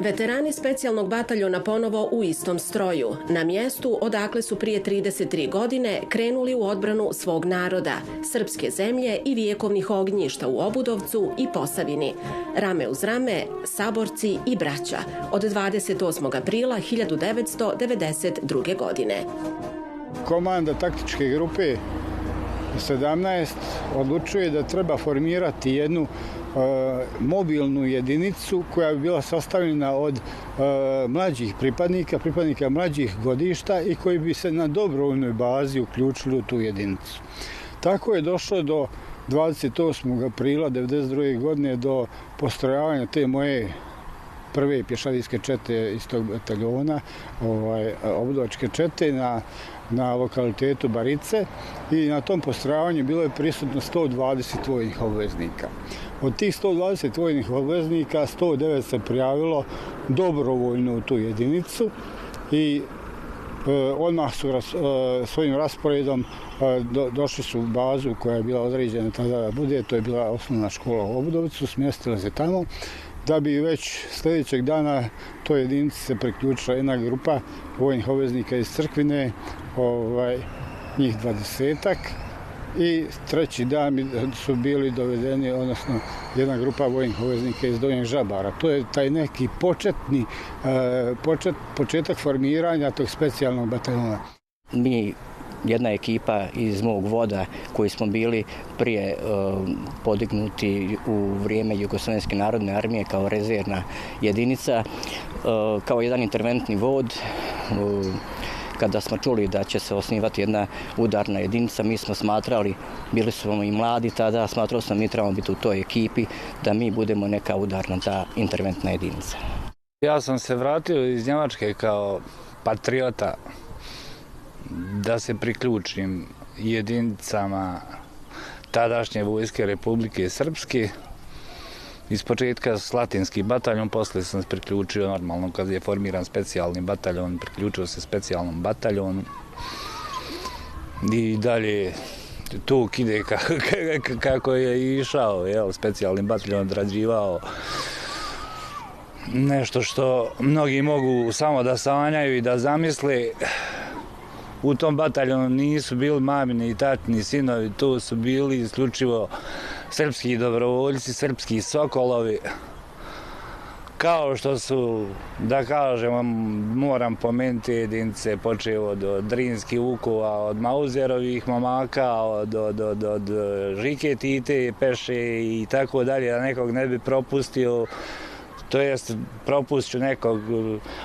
Veterani specijalnog bataljona ponovo u istom stroju, na mjestu odakle su prije 33 godine krenuli u odbranu svog naroda, srpske zemlje i vijekovnih ognjišta u Obudovcu i Posavini. Rame uz rame, saborci i braća, od 28. aprila 1992. godine. Komanda taktičke grupe 17 odlučuje da treba formirati jednu mobilnu jedinicu koja bi bila sastavljena od mlađih pripadnika mlađih godišta i koji bi se na dobrovoljnoj bazi uključili u tu jedinicu. Tako je došlo do 28. aprila 1992. godine do postrojavanja te moje prve pješadijske čete iz tog bataljona, obudovačke čete na lokalitetu Barice, i na tom postrojavanju bilo je prisutno 120 vojnih obveznika. Od tih 120 vojnih obveznika 109 se prijavilo dobrovoljno u tu jedinicu i odmah su svojim rasporedom došli su u bazu koja je bila određena tada da bude, to je bila osnovna škola u Obudovcu, smjestila se tamo, da bi već sljedećeg dana toj jedinici se priključila jedna grupa vojnih obveznika iz Crkvine, njih 20-ak, i treći dan su bili dovedeni, odnosno jedna grupa vojnih obveznika iz Donjeg Žabara. To je taj neki početak formiranja tog specijalnog bataljona. Mi, jedna ekipa iz mog voda koji smo bili prije podignuti u vrijeme Jugoslovenske narodne armije kao rezervna jedinica, kao jedan interventni vod. Kada smo čuli da će se osnivati jedna udarna jedinica, mi smo smatrali, bili smo i mladi tada, smatrali smo mi trebamo biti u toj ekipi, da mi budemo neka udarna ta interventna jedinica. Ja sam se vratio iz Njemačke kao patriota da se priključim jedinicama tadašnje vojske Republike Srpske. Iz početka Slatinski bataljon, poslije sam se priključio normalno kad je formiran specijalni bataljon, priključio se specijalnom bataljonu i dalje tuk ide kako je išao, specijalni bataljon odrađivao nešto što mnogi mogu samo da sanjaju i da zamisle. U tom bataljonu nisu bili mamini i tatini sinovi, tu su bili isključivo srpski dobrovoljci, srpski sokolovi. Kao što su, da kažem, moram pomenuti jedinice, počeo od Drinskih vukova, od Mauzerovih momaka, od Žike Tite, Peše i tako dalje, da nekog ne bi propustio. To jest, propustit nekog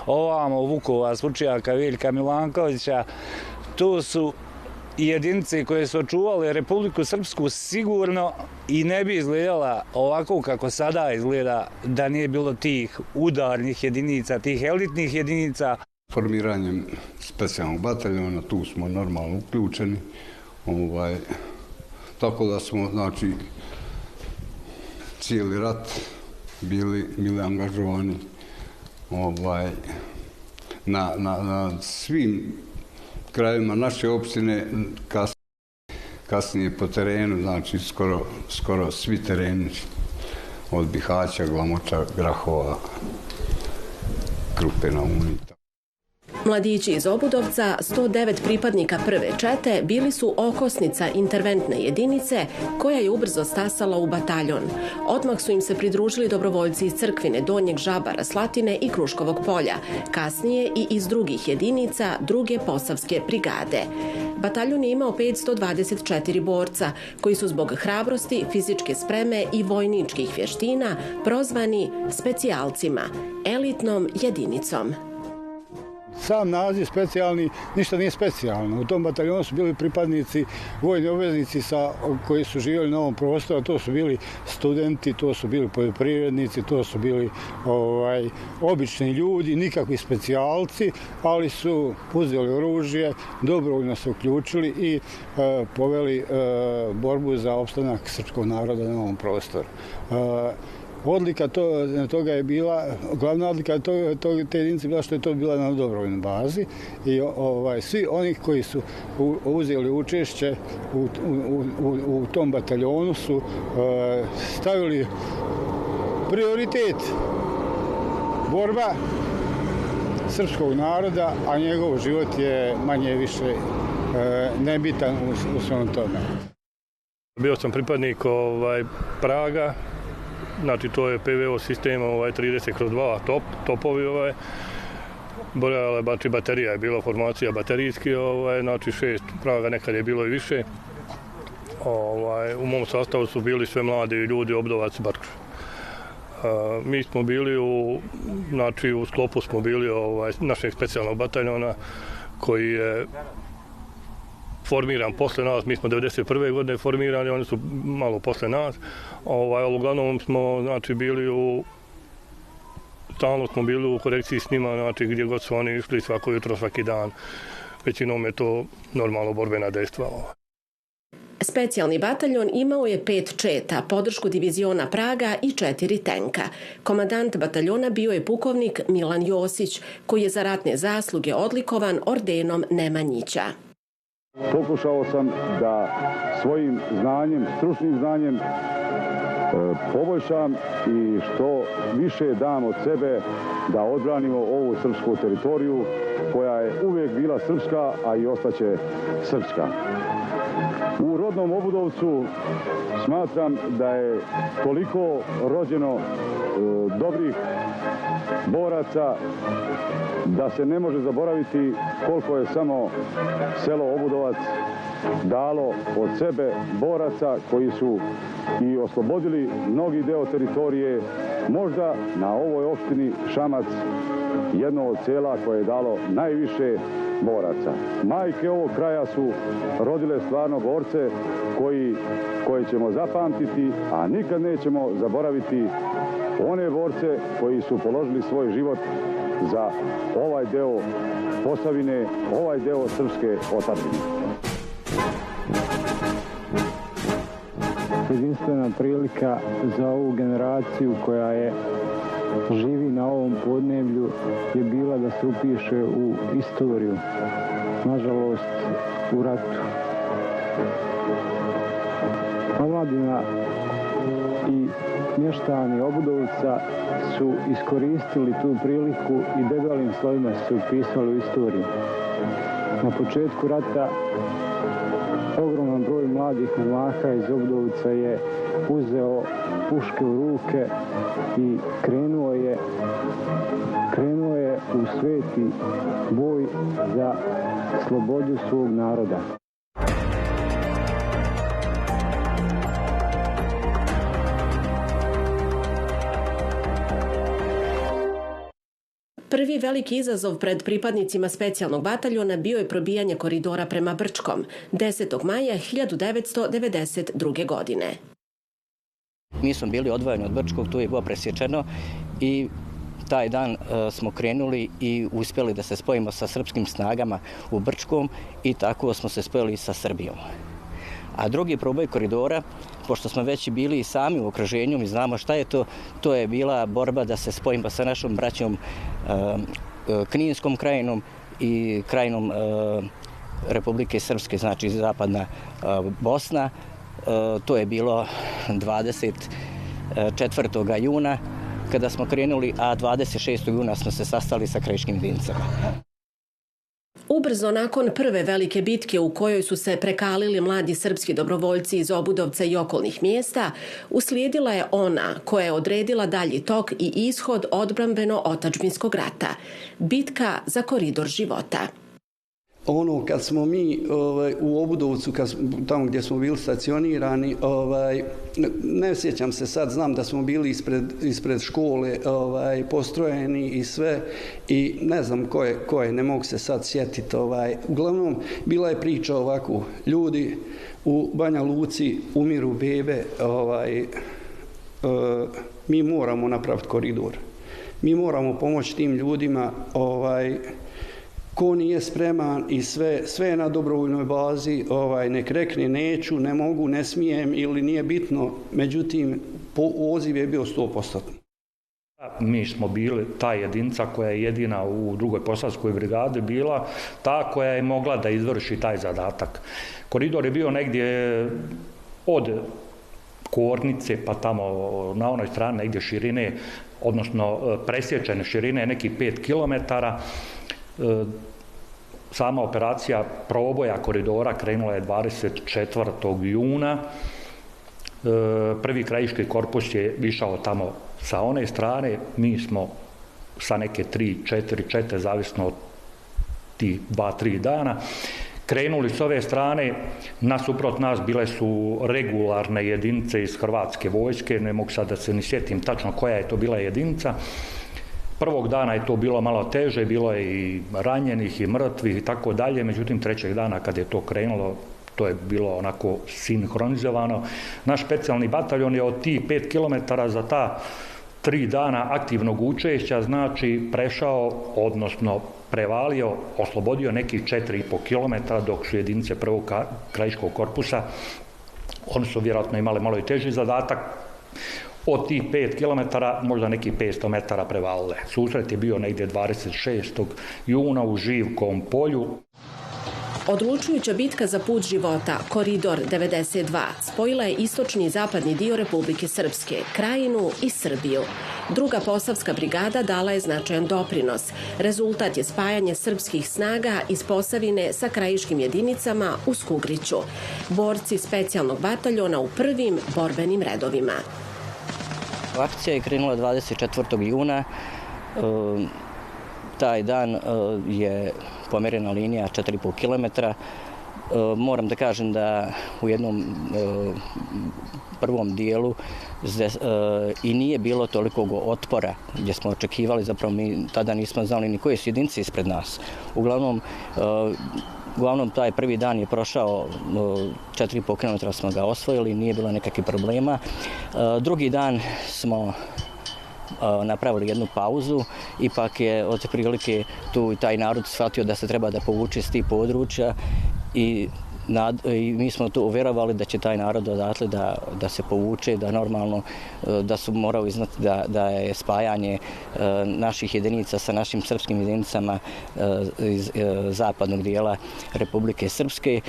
ovamo Vukova, Slučijaka, Veljka Milankovića. Tu su jedinice koje su očuvale Republiku Srpsku sigurno i ne bi izgledala ovako kako sada izgleda da nije bilo tih udarnih jedinica, tih elitnih jedinica. Formiranjem specijalnog bataljona tu smo normalno uključeni, tako da smo, znači, cijeli rat bili angažovani na svim krajevima naše opštine, kasnije po terenu, znači skoro svi tereni, od Bihaća, Glamoča, Grahova, Krupe na Uni. Mladići iz Obudovca, 109 pripadnika prve čete, bili su okosnica interventne jedinice koja je ubrzo stasala u bataljon. Odmah su im se pridružili dobrovoljci iz Crkvine, Donjeg Žabara, Slatine i Kruškovog polja, kasnije i iz drugih jedinica druge Posavske brigade. Bataljon je imao 524 borca, koji su zbog hrabrosti, fizičke spreme i vojničkih vještina prozvani specijalcima, elitnom jedinicom. Sam naziv specijalni ništa nije specijalno. U tom bataljonu su bili pripadnici, vojni obveznici koji su živjeli na ovom prostoru, to su bili studenti, to su bili poljoprivrednici, to su bili obični ljudi, nikakvi specijalci, ali su uzeli oružje, dobrovoljno se uključili i poveli borbu za opstanak srpskog naroda na ovom prostoru. Odlika toga je bila, glavna odlika te jedinice bila što je to bila na dobrovoljnoj bazi i svi oni koji su uzeli učešće u tom bataljonu su stavili prioritet borba srpskog naroda, a njegov život je manje više nebitan u svemu tome. Bio sam pripadnik Praga, znači to je PVO sistem 30/2 topovi, brojala baterija je bila, formacija baterijski, znači 6 Praga, nekad je bilo i više. U mom sastavu su bili sve mladi ljudi, Obdovac, Barkuš. Mi smo bili u sklopu smo bili našeg specijalnog bataljona koji je formiran posle nas, mi smo 1991. godine formirani, oni su malo posle nas. Uglavnom smo bili stalno smo bili u korekciji s njima, gdje god su oni išli svako jutro, svaki dan. Većinom je to normalno borbena dejstva. Specijalni bataljon imao je 5 četa, podršku diviziona Praga i 4 tenka. Komandant bataljona bio je pukovnik Milan Josić, koji je za ratne zasluge odlikovan ordenom Nemanjića. Pokušao sam da svojim znanjem, stručnim znanjem poboljšam i što više dam od sebe da odbranimo ovu srpsku teritoriju koja je uvijek bila srpska, a i ostaće srpska. U rodnom Obudovcu smatram da je toliko rođeno dobrih boraca da se ne može zaboraviti koliko je samo selo Obudovac dalo od sebe boraca koji su i oslobodili mnogi deo teritorije, možda na ovoj opštini Šamac jedno od sela koje je dalo najviše boraca. Majke ovog kraja su rodile stvarno borce koje ćemo zapamtiti, a nikad nećemo zaboraviti one borce koji su položili svoj život za ovaj deo Posavine, ovaj deo srpske otadžbine. Jedinstvena prilika za ovu generaciju koja živi na ovom podneblju je bila da se upiše u istoriju, nažalost u ratu. Omladina i mještani Obudovca su iskoristili tu priliku i debelim slovima su upisali u istoriju. Na početku rata ogroman broj mladih momaka iz Obudovca je uzeo puške u ruke i krenuo je u sveti boj za slobodu svog naroda. Prvi veliki izazov pred pripadnicima specijalnog bataljona bio je probijanje koridora prema Brčkom 10. maja 1992. godine. Mi smo bili odvojeni od Brčkog, tu je bilo presječeno i taj dan smo krenuli i uspjeli da se spojimo sa srpskim snagama u Brčkom i tako smo se spojili sa Srbijom. A drugi proboj koridora, pošto smo već bili i sami u okruženju i znamo šta je to je bila borba da se spojimo sa našom braćom Kninskom krajinom i krajinom Republike Srpske, znači zapadna Bosna. To je bilo 24. juna kada smo krenuli, a 26. juna smo se sastali sa krajiškim jedinicama. Ubrzo nakon prve velike bitke u kojoj su se prekalili mladi srpski dobrovoljci iz Obudovca i okolnih mjesta, uslijedila je ona koja je odredila dalji tok i ishod odbrambeno-otadžbinskog rata. Bitka za koridor života. Ono kad smo mi u Obudovcu, tamo gdje smo bili stacionirani, ne sjećam se sad, znam da smo bili ispred škole postrojeni i sve i ne znam ko je, ne mogu se sad sjetiti. Uglavnom, bila je priča ovako, ljudi u Banja Luci umiru bebe, mi moramo napraviti koridor. Mi moramo pomoći tim ljudima, ko nije spreman i sve je na dobrovoljnoj bazi, nek rekne neću, ne mogu, ne smijem ili nije bitno, međutim, poziv je bio 100%. Mi smo bili ta jedinica koja je jedina u drugoj posavskoj brigadi bila ta koja je mogla da izvrši taj zadatak. Koridor je bio negdje od Kornice, pa tamo na onoj strani negdje širine, odnosno presječene širine nekih 5 kilometara. Sama operacija proboja koridora krenula je 24. juna. Prvi krajiški korpus je išao tamo sa one strane, mi smo sa neke 3-4 čete, zavisno od tih 2-3 dana, krenuli s ove strane. Nasuprot nas bile su regularne jedinice iz Hrvatske vojske, ne mogu sad da se ni sjetim tačno koja je to bila jedinica. Prvog dana je to bilo malo teže, bilo je i ranjenih i mrtvih i tako dalje, međutim trećeg dana kad je to krenulo, to je bilo onako sinhronizovano. Naš specijalni bataljon je od tih 5 km za ta 3 dana aktivnog učešća, znači prešao, odnosno prevalio, oslobodio nekih 4,5 km, dok su jedinice prvog krajiškog korpusa, oni su vjerojatno imali malo i teži zadatak, od tih 5 km možda nekih 500 metara prevalile. Susret je bio negdje 26. juna u Živkovom polju. Odlučujuća bitka za put života, Koridor 92, spojila je istočni i zapadni dio Republike Srpske, Krajinu i Srbiju. Druga Posavska brigada dala je značajan doprinos. Rezultat je spajanje srpskih snaga iz Posavine sa krajiškim jedinicama u Skugriću. Borci specijalnog bataljona u prvim borbenim redovima. Akcija je krenula 24. juna. Taj dan je pomerena linija 4,5 km. Moram da kažem da u jednom prvom dijelu i nije bilo tolikog otpora gdje smo očekivali, zapravo mi tada nismo znali ni koje su jedinice ispred nas. Uglavnom taj prvi dan je prošao, 4,5 km smo ga osvojili, nije bilo nekakvih problema. Drugi dan smo napravili jednu pauzu, ipak je od prilike tu i taj narod shvatio da se treba da povuče s tih područja i mi smo tu uvjerovali da će taj narod odatle da se povuče, da normalno da su morali znati da je spajanje naših jedinica sa našim srpskim jedinicama iz zapadnog dijela Republike Srpske.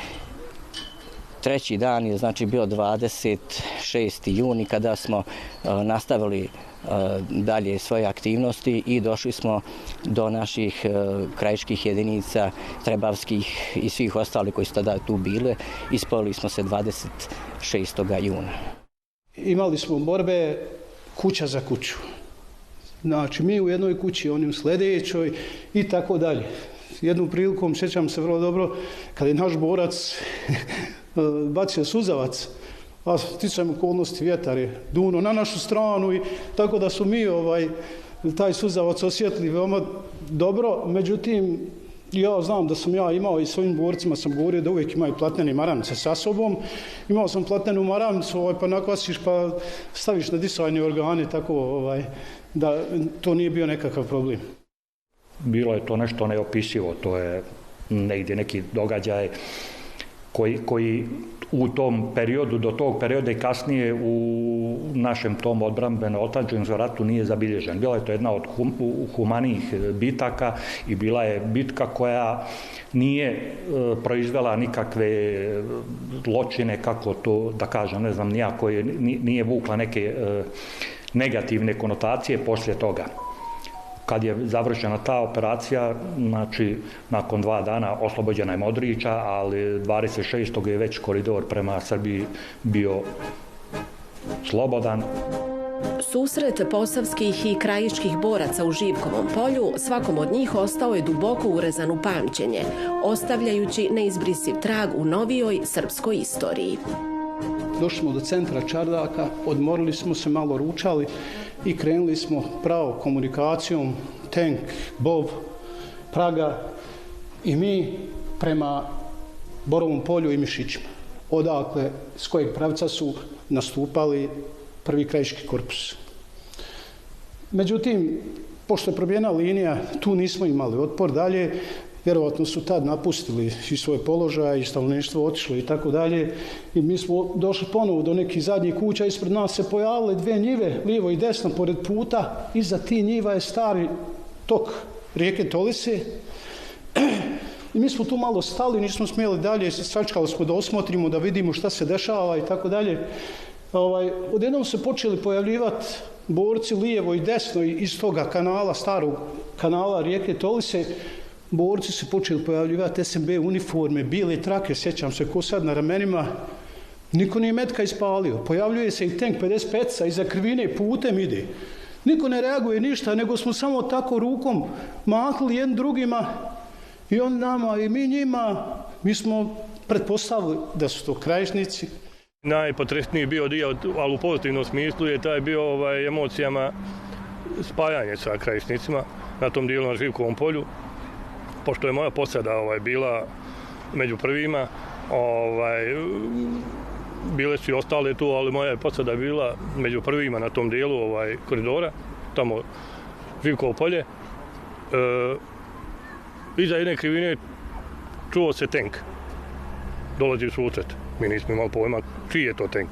Treći dan je znači bio 26. juni kada smo nastavili dalje svoje aktivnosti i došli smo do naših krajiških jedinica, trebavskih i svih ostalih koji su tada tu bile. Ispojili smo se 26. juna. Imali smo borbe kuća za kuću. Znači mi u jednoj kući, oni u sljedećoj i tako dalje. Jednom prilikom, sjećam se vrlo dobro, kada je naš borac bacio suzavac, a sticajem okolnosti vjetar je duno na našu stranu i tako da su mi taj suzavac osjetili veoma dobro. Međutim, ja znam da sam ja imao i svojim borcima sam govorio da uvijek imaju platnene maramice sa sobom. Imao sam platnenu maramicu, pa nakvasiš pa staviš na disajne organe, tako da to nije bio nekakav problem. Bilo je to nešto neopisivo, to je negdje neki događaj koji u tom periodu, do tog perioda i kasnije u našem tom odbrambeno-otadžbinskom ratu nije zabilježen. Bila je to jedna od humanijih bitaka i bila je bitka koja nije proizvela nikakve zločine, kako to da kažem, ne znam nijako, nije vukla neke negativne konotacije poslije toga. Kad je završena ta operacija, znači nakon 2 dana oslobođena je Modrića, ali 26. je već koridor prema Srbiji bio slobodan. Susret posavskih i krajiških boraca u Živkovom polju svakom od njih ostao je duboko urezan u pamćenje, ostavljajući neizbrisiv trag u novijoj srpskoj istoriji. Došli smo do centra Čardaka, odmorili smo se, malo ručali i krenuli smo pravo komunikacijom Tenk, Bov, Praga i mi prema Borovom polju i Mišićima. Odakle, s kojeg pravca su nastupali prvi krajiški korpus. Međutim, pošto je probijena linija, tu nismo imali otpor dalje. Vjerovatno su tad napustili i svoje položaje i stanovništvo otišlo i tako dalje. I mi smo došli ponovo do nekih zadnjih kuća. Ispred nas se pojavile 2 njive, lijevo i desno, pored puta. Iza tih njiva je stari tok rijeke Tolise. I mi smo tu malo stali, nismo smjeli dalje. Sačekali smo da osmotrimo, da vidimo šta se dešava i tako dalje. odjednom se počeli pojavljivati borci lijevo i desno iz toga kanala, starog kanala rijeke Tolise. Borci se počeli pojavljivati SNB uniforme, bijele trake, sjećam se ko sad na ramenima. Niko nije metka ispalio. Pojavljuje se i tank 55-ca iza krivine putem ide. Niko ne reaguje ništa, nego smo samo tako rukom mahli jednim drugima i on nama i mi njima. Mi smo pretpostavili da su to krajišnici. Najpotresniji bio dio, ali u pozitivnom smislu je taj bio emocijama spajanje sa krajišnicima na tom dijelu na Živkovom polju. Pošto je moja posada bila među prvima, bile su i ostale tu, ali moja je posada bila među prvima na tom dijelu koridora, tamo Živkovo polje. Iza jedne krivine čuo se tank. Dolazi u susret. Mi nismo imali pojma čiji je to tank.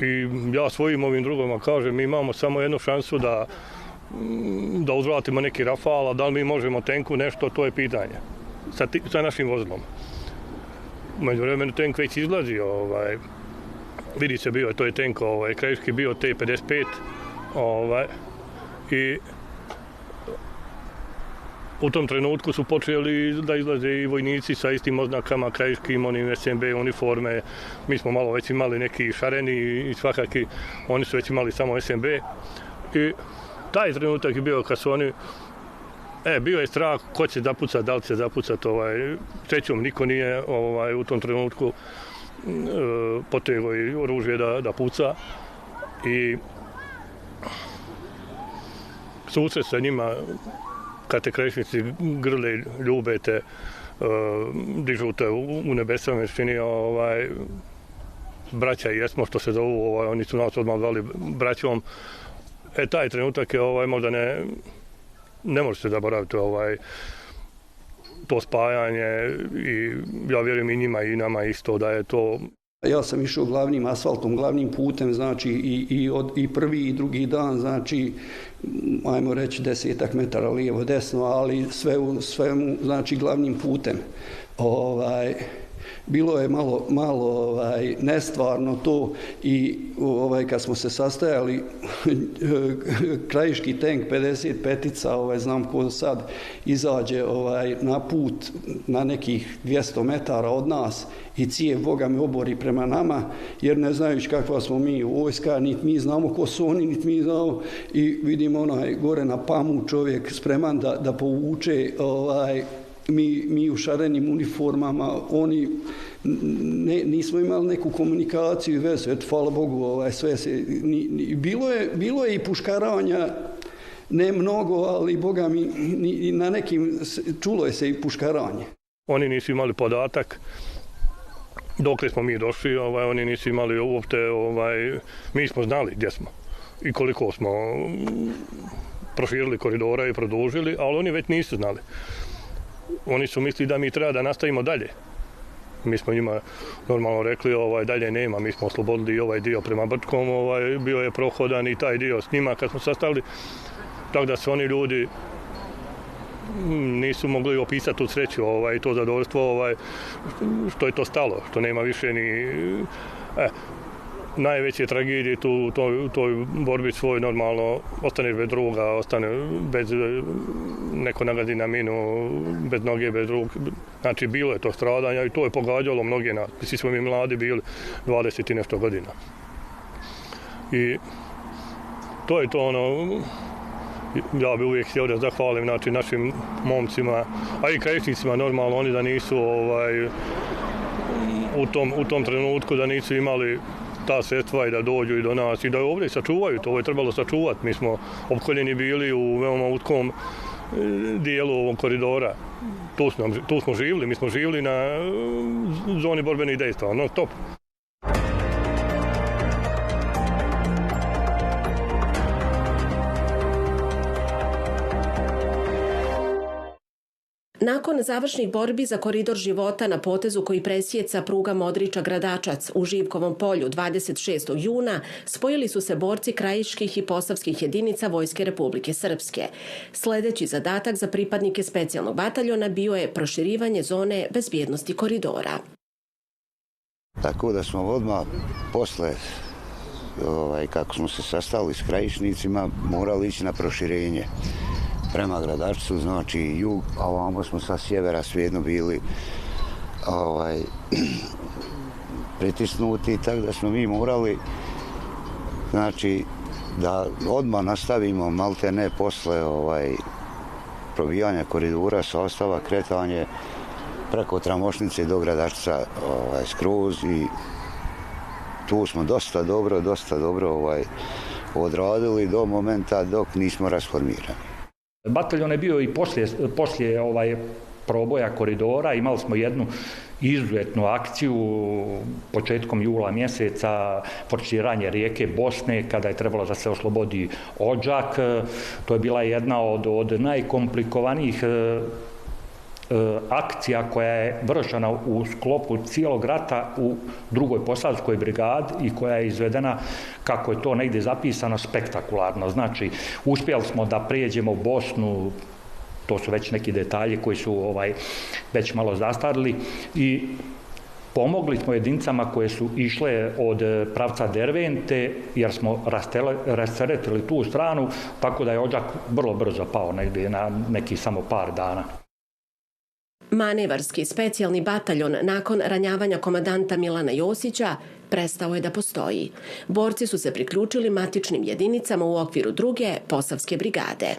I ja svojim ovim drugovima kažem, mi imamo samo jednu šansu da uzvratimo neki Rafal, a da li mi možemo tenku nešto, to je pitanje. Sa našim vozilom. Među vremenu tank već izlazi, vidi se bio, to je tank, krajiški bio T-55, i u tom trenutku su počeli da izlaze i vojnici sa istim oznakama, krajiškim, onim SNB uniforme. Mi smo malo već imali neki šareni i svakaki, oni su već imali samo SNB. I taj trenutak je bio kad su oni, bio je strah ko će zapucati, da li će zapucati. Srećom, niko nije u tom trenutku potegao i oružje da puca. I susret sa njima, kad te krajišnici grle, ljube te, dižu te u nebesa, me čini braća i jesmo što se zovu, oni su nas odmah zvali braćom. Taj trenutak je možda ne može se zaboraviti to spajanje i ja vjerujem i njima i nama isto da je to. Ja sam išao glavnim asfaltom, glavnim putem, znači i prvi i drugi dan, znači ajmo reći 10 metara lijevo desno, ali svemu znači glavnim putem. Bilo je malo nestvarno to i kad smo se sastajali krajiški tank 55-ica, znam ko sad izađe na put na nekih 200 metara od nas i cijev Boga me obori prema nama, jer ne znajući kakva smo mi vojska, niti mi znamo ko su oni, niti mi znamo, i vidimo gore na pamu čovjek spreman da povuče, mi u šarenim uniformama, oni nismo imali neku komunikaciju i vezu, eto, hvala Bogu, sve se, bilo je i puškaravanja, ne mnogo, ali Boga mi, na nekim, čulo je se i puškaravanje. Oni nisu imali podatak, dokle smo mi došli, oni nisu imali uopšte, mi smo znali gdje smo i koliko smo proširili koridora i produžili, ali oni već nisu znali. Oni su mislili da mi treba da nastavimo dalje. Mi smo njima normalno rekli dalje nema, mi smo oslobodili ovaj dio prema Brčkom, bio je prohodan i taj dio s njima kad smo sastavili. Tako da su oni ljudi nisu mogli opisati tu sreću i to zadovoljstvo što je to stalo, što nema više ni... Najveće tragedije u toj borbi svoj normalno, ostaneš bez druga, ostane bez neko nagazi na minu, bez noge, bez ruke. Znači bilo je to stradanja i to je pogađalo mnoge nas. Svi smo mi mladi bili 20 i nešto godina. I to je to ja bih uvijek htio da zahvalim našim momcima, a i krajišnicima normalno, oni da nisu u tom trenutku da nisu imali ta sredstva i da dođu i do nas i da ovdje sačuvaju to. Ovo je trebalo sačuvati. Mi smo opkoljeni bili u veoma utkom dijelu ovog koridora. Tu smo živjeli. Mi smo živjeli na zoni borbenih dejstva, non stop. Nakon završnih borbi za koridor života na potezu koji presjeca pruga Modriča-Gradačac u Živkovom polju 26. juna spojili su se borci krajiških i posavskih jedinica Vojske Republike Srpske. Sljedeći zadatak za pripadnike specijalnog bataljona bio je proširivanje zone bezbjednosti koridora. Tako da smo odmah posle, kako smo se sastali s krajišnicima, morali ići na proširenje prema Gradačcu, znači jug, a ovamo smo sa sjevera svejedno bili pritisnuti, tako da smo mi morali, znači, da odmah nastavimo malte ne posle probijanja koridora sastava, kretanje preko Tramošnice do Gradačca skroz i tu smo dosta dobro odradili do momenta dok nismo rasformirani. Bataljon je bio i poslije proboja koridora, imali smo jednu izuzetnu akciju početkom jula mjeseca, forsiranje rijeke Bosne, kada je trebalo da se oslobodi Odžak. To je bila jedna od najkomplikovanijih akcija koja je vršena u sklopu cijelog rata u drugoj posavskoj brigadi i koja je izvedena, kako je to negdje zapisano, spektakularno. Znači, uspjeli smo da prijeđemo Bosnu, to su već neki detalji koji su već malo zastarili, i pomogli smo jedinicama koje su išle od pravca Dervente, jer smo rasteretili tu stranu, tako da je Odžak vrlo brzo pao, negdje na neki samo par dana. Manevarski specijalni bataljon nakon ranjavanja komandanta Milana Josića prestao je da postoji. Borci su se priključili matičnim jedinicama u okviru druge Posavske brigade.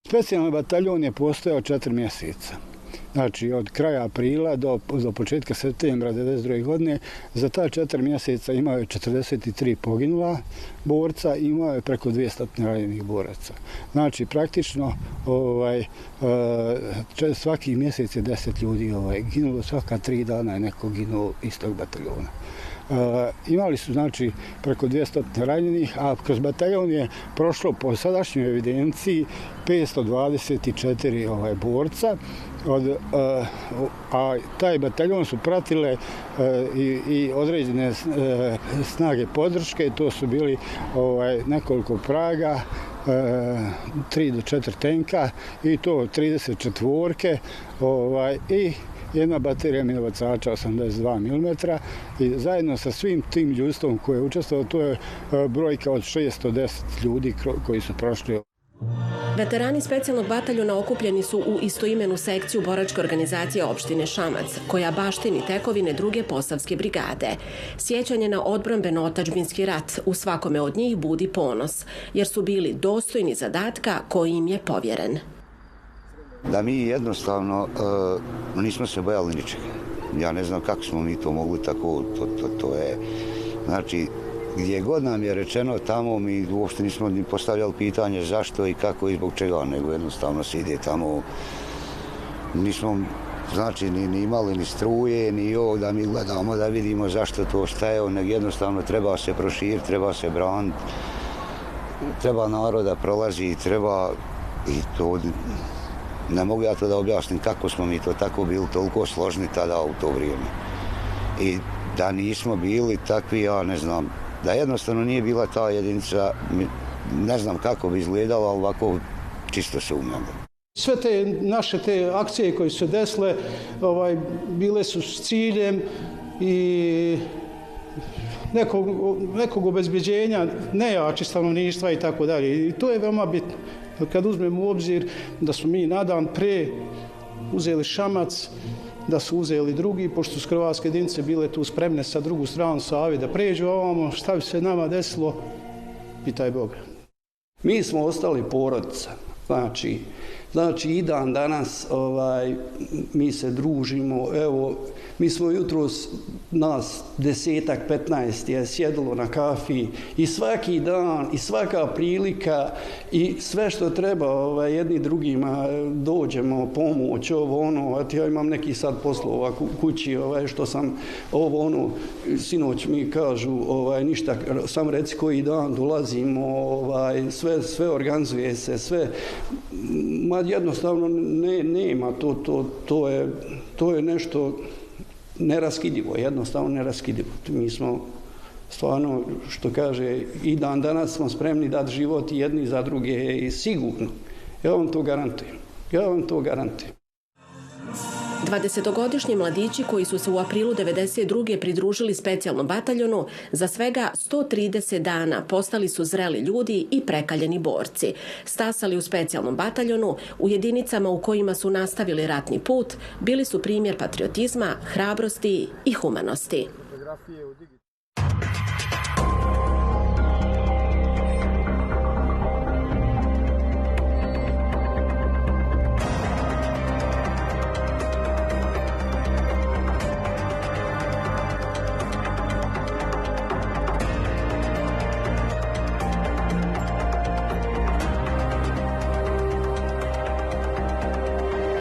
Specijalni bataljon je postojao 4 mjeseca. Znači, od kraja aprila do početka septembra 1992. godine, za ta 4 mjeseca imao je 43 poginula borca i imao je preko 200 ranjenih boraca. Znači, praktično svaki mjesec je 10 ljudi ginulo, svaka 3 dana je neko ginuo iz tog bataljona. Imali su, znači, preko 200 ranjenih, a kroz bataljon je prošlo po sadašnjoj evidenciji 524 borca, a taj bataljon su pratile i određene snage podrške, to su bili nekoliko praga, 3 do 4 tenka i to 34-ke i jedna baterija minobacača 82 mm i zajedno sa svim tim ljudstvom koje je učestvovalo, to je brojka od 610 ljudi koji su prošli. Veterani specijalnog bataljona okupljeni su u istoimenu sekciju boračke organizacije opštine Šamac, koja baštini tekovine druge Posavske brigade. Sjećanje na odbrambeno-otadžbinski rat u svakome od njih budi ponos, jer su bili dostojni zadatka koji im je povjeren. Da mi jednostavno nismo se bojali ničega. Ja ne znam kako smo mi to mogli tako, to je, znači, gdje god nam je rečeno tamo, mi uopšte nismo ni postavljali pitanje zašto i kako i zbog čega, nego jednostavno se ide tamo. Nismo, znači, ni imali ni struje, ni ovo da mi gledamo da vidimo zašto to staje, nego jednostavno treba se proširiti, treba se braniti, treba naroda prolazi, treba i to. Ne mogu ja to da objasnim kako smo mi to tako bili toliko složni tada u to vrijeme. I da nismo bili takvi, ja ne znam, da jednostavno nije bila ta jedinica, ne znam kako bi izgledala, ovako čisto se umjelo. Sve te naše akcije koje su se desile, bile su s ciljem i nekog obezbeđenja nejači stanovništva i tako dalje. I to je veoma bitno. Kad uzmemo u obzir da smo mi na dan pre uzeli Šamac, da su uzeli drugi, pošto su hrvatske jedinice bile tu spremne sa drugu stranu Save da pređu ovamo, šta bi se nama desilo, pitaj Boga. Mi smo ostali porodica, znači i dan danas mi se družimo, evo, mi smo jutros, nas 10-ak, 15 je sjedilo na kafi i svaki dan i svaka prilika i sve što treba jedni drugima dođemo, pomoć, ovo ono, ja imam neki sad poslova kući, što sam sinoć mi kažu, ništa, sam reci koji dan dolazimo, sve organizuje se, sve, jednostavno nema, to je nešto neraskidivo, jednostavno neraskidivo. Mi smo stvarno, što kaže, i dan danas smo spremni dati život jedni za druge i sigurno. Ja vam to garantujem. 20-godišnji mladići koji su se u aprilu 1992. pridružili specijalnom bataljonu za svega 130 dana postali su zreli ljudi i prekaljeni borci. Stasali u specijalnom bataljonu, u jedinicama u kojima su nastavili ratni put, bili su primjer patriotizma, hrabrosti i humanosti.